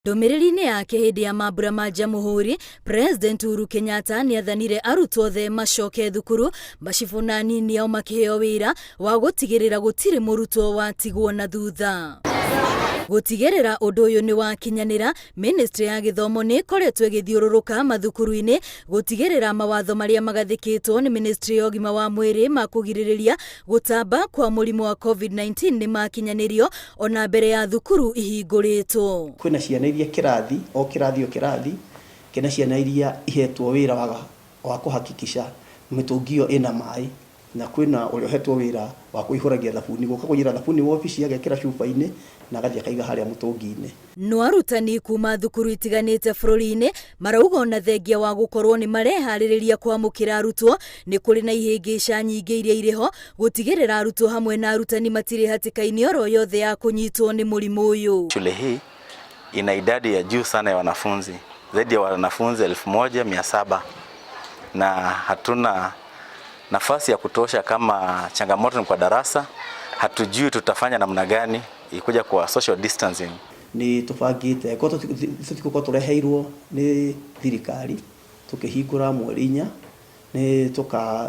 Ndũmĩrĩri-inĩ yake hĩndĩ ya mambura ma Jamhuri, President Uhuru Kenyatta nĩathanire arutwo othe macoke thukuru, macibũ na anini ao makĩheo wĩra wa gũtigĩrĩra gũtirĩ mũrutwo watigwo na thutha. Gũtigĩrĩra ũndũ ũyũ nĩ wakinyanĩra, Ministry ya gĩthomo nĩ ĩkoretwo ĩgĩthiũrũrũka mathukuru-inĩ gũtigĩrĩra mawatho marĩa magathĩkĩtwo nĩ Ministry ya ũgima wa mwĩrĩ ma kũgirĩrĩria gũtamba kwa mũrimũ wa COVID-19 nĩ makinyanĩrio ona mbere ya thukuru ihingũrĩtwo. Kwĩna ciana iria kĩrathi, o kĩrathi o kĩrathi, kĩna ciana iria ihetwo wĩra wa kũhakikisha mĩtũngi ĩyo ĩna maĩ, na kwĩna ũrĩa ũhetwo wĩra wa kũihũragia thabuni, gũka kũiyĩra thabuni wobici agekĩra cuba-inĩ na agathiĩ akaiga harĩa mũtũngi-inĩ. No arutani kuma thukuru itiganĩte bũrũri-inĩ marauga ona thengia wa gũkorwo nĩ mareharĩrĩria kwamũkĩra arutwo, nĩ kũrĩ na ihĩngĩca nyingĩ iria irĩ ho gũtigĩrĩra arutwo hamwe na arutani matirĩ hatĩka-inĩ oro yothe ya kũnyitwo nĩ mũrimũ ũyũ. Shule hii ina idadi ya juu sana ya wanafunzi, zaidi ya wanafunzi 1700 na hatuna nafasi ya kutosha. Kama changamoto ni kwa darasa, hatujui tutafanya namna gani ikuja kwa social distancing. Nĩ tũbangĩte korwo tũtigũkorwo tũreheirwo nĩ thirikari tũkĩhingũra mweri 4, nĩ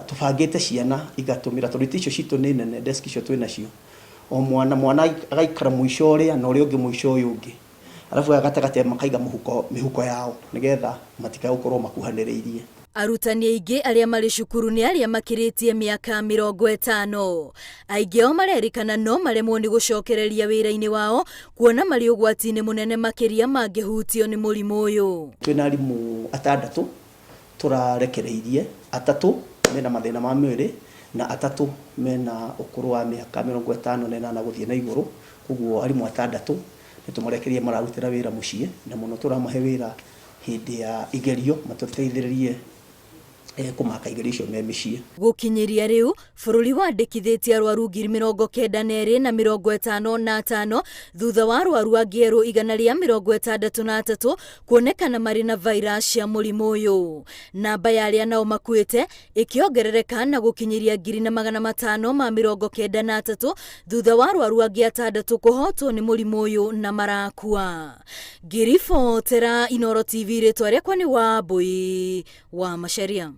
tũbangĩte ciana igatũmĩra, tondũ itĩ icio citũ nĩ nene, desk icio twĩ nacio, o mwana mwana agaikara mũico ũrĩa na ũrĩa ũngĩ mũico ũyũ ũngĩ, arabu aya gatagatĩ makaiga mũhuko mĩhuko yao nĩgetha matikae gũkorwo makuhanĩrĩirie. Arutani aingĩ arĩa marĩ cukuru nĩ arĩa makĩrĩtie mĩaka 50. Aingĩ ao marerĩkana no maremwo nĩ gũcokereria wĩra-inĩ wao kuona marĩ ũgwati-inĩ mũnene makĩria mangĩhutio nĩ mũrimũ ũyũ. Twĩna arimũ atandatũ tũrarekereirie, atatũ mena mathĩna ma mwĩrĩ na atatũ mena ũkũrũ wa mĩaka 58 gũthiĩ na igũrũ. Koguo arimũ atandatũ nĩ tũmarekereirie mararutĩra wĩra mũciĩ, na mũno tũramahe wĩra hĩndĩ ya igerio matũteithĩrĩrie kũmaka igerio icio me mĩciĩ. Gũkinyĩria rĩu, bũrũri wandĩkithĩtie arwaru 92,055 thutha wa arwaru angĩ erũ 163 kuonekana marĩ na virus cia mũrimũ ũyũ. Namba ya arĩa nao makuĩte ĩkĩongerereka na gũkinyĩria 0593 thutha wa arwaru angĩ atandatũ kũhotwo nĩ mũrimũ ũyũ na marakua. Ngĩribotera Inooro TV, rĩtwa rĩakwa nĩ Wambui wa Macharia.